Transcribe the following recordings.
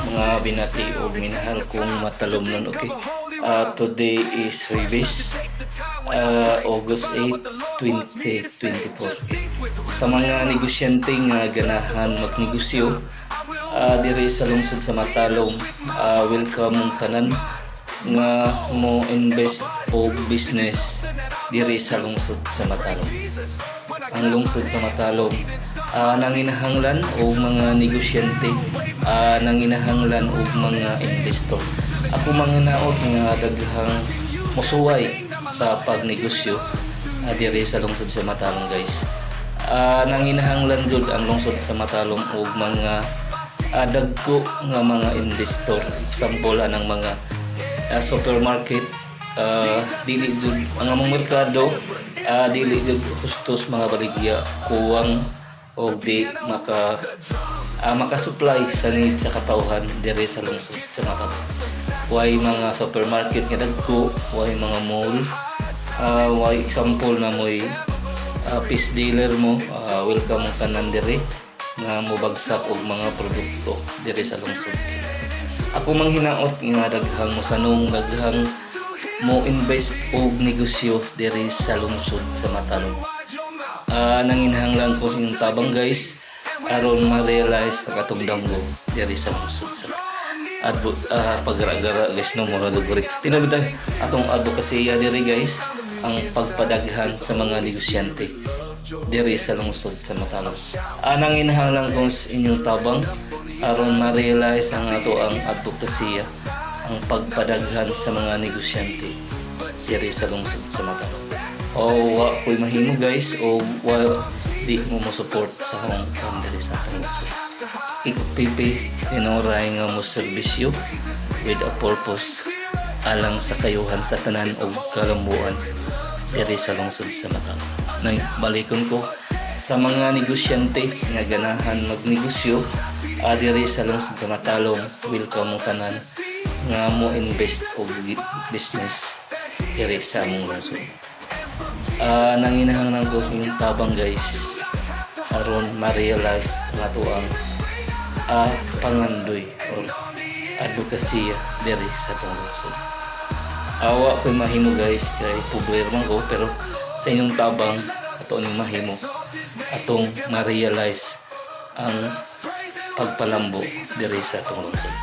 Mga binati og minahal kong matalomnon, okay. Today is Huwebes, August 8, 2024. Okay. Sa mga negosyante nga ganahan magnegosyo diri sa lungsod sa Matalom, welcome mong tanan nga mo invest og business diri sa lungsod sa Matalom. Ang lungsod sa Matalom nanginahanglan og mga negosyante, nanginahanglan og mga investor. Ako manginaot nga daghang musuway sa pagnegosyo diri sa lungsod sa Matalom, guys. Nanginahanglan jud ang lungsod sa Matalom og mga dagko nga mga investor. Example anang mga supermarket, dili jud ang among merkado, dili jud hustos mga baligya, kuwang o di maka-supply sa need sa katawhan diri sa lungsod sa Matalom. Way mga supermarket nga dagko, way mga mall, way example na mo'y fish dealer mo, welcome mong tanan diri nga mobagsak og mga produkto diri sa lungsod. Ako manghinaot nga daghang mosanong, daghang mo invest og negosyo diri sa lungsod sa Matalom. Nanginahanglan ko sa inyong tabang, guys, aron ma-realize ang atong damgo diri sa lungsod sa advo, pagara-gara, guys, no, mura dugori tinabitang atong advokasya diri, guys, ang pagpadaghan sa mga negosyante diri sa lungsod sa Matalom. Nanginahanglan ko sa inyong tabang aron ma-realize ang ato ang advokasya, ang pagpadaghan sa mga negosyante diri sa lungsod sa Matalom. O wa ko'y mahimo, guys, o wa di mo mo support sa akong kan diri sa atong lungsod. Iko PP tinuray nga mo serbisyo with a purpose alang sa kayuhan sa tanan og kalambuan diri sa lungsod sa Matalom. Nay, balikon ko sa mga negosyante nga ganahan magnegosyo diri sa lungsod sa Matalom, welcome mo tanan nga mo invest og business diri sa among lungsod. Nanginahanglan ko sa inyong tabang, guys, aron ma-realize ang ato ang pangandoy or advokasya diri sa atong lungsod. Awa ko'y mahimo, guys, kay pobre man ko, pero sa inyong tabang ato ning mahimo atong ma-realize ang pagpalambo diri sa atong lungsod.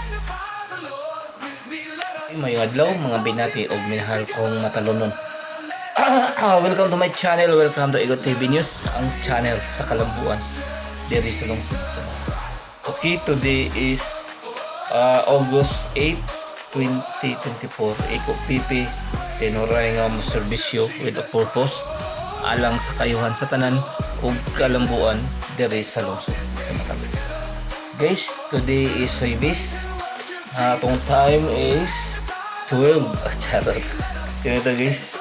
Maayong adlaw, mga binati og minahal kong matalonon. Welcome to my channel. Welcome to Ego TV News, ang channel sa kalambuan diri sa lungsod sa. Okay, today is August 8, 2024. Eko PP tinuray nga mo serbisyo with a purpose alang sa kayuhan sa tanan ug kalambuan diri sa lungsod sa Matalom. Guys, today is Huwebes. Atong time is 12. Ah, charot. Ganito, guys.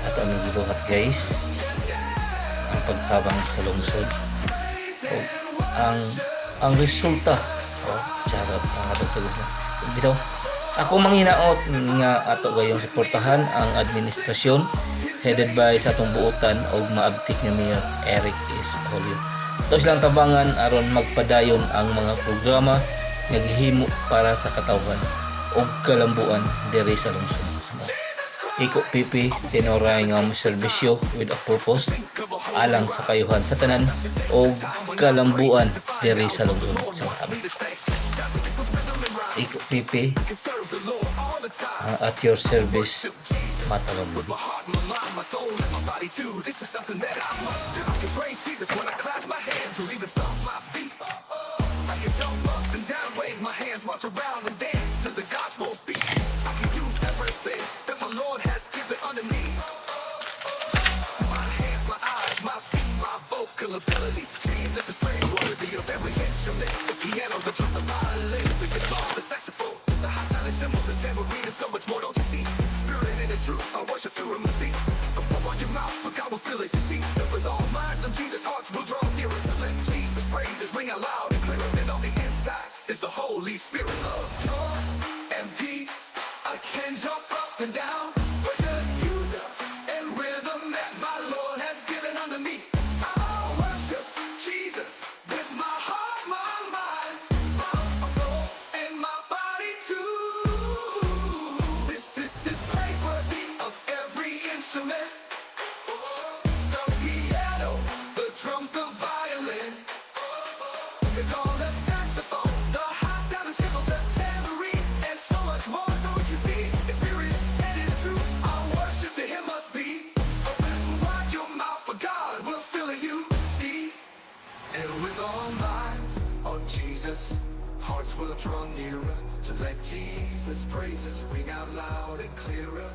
At ang gibuhat, guys, ang pagtabang sa lungsod. O, ang resulta. Oh, charot. Ang atong guys na. Bitaw. Ako manghinaot nga ato gayong suportahan ang administrasyon headed by sa atong buotan og maabtik nga Mayor Eric S. Olio. Ito silang tabangan aron magpadayon ang mga programa nga gihimo para sa katawhan ug kalambuan diri sa lungsod sa Matalom. Iko PP tinuray nga mo serbisyo with a purpose alang sa kayuhan sa tanan o kalambuan diri sa lungsod sa Matalom. Iko PP at your service, Matalom. My soul and my body too. This is something that I must do. I can praise Jesus when I clap my hands or even stomp my feet. I can jump up and down, wave my hands, march around and dance to the gospel beat. I can use everything that my Lord has given unto me. My hands, my eyes, my feet, my vocal ability. Jesus is praiseworthy of every instrument. The piano, the drum, the violin, the guitar, the saxophone, the high sounding cymbals, the tambourine, and so much more. Don't you see? In spirit and in truth, I worship to him must be. But watch your mouth, for God will fill it. You see, and with all minds on Jesus' hearts will draw nearer to let Jesus' praises ring out loud and clearer. And on the inside is the Holy Spirit of joy and peace. I can jump up and down with the user and rhythm that my Lord has given unto me. I worship Jesus with my heart, my mind, my soul. Will draw nearer to let Jesus' praises ring out loud and clearer.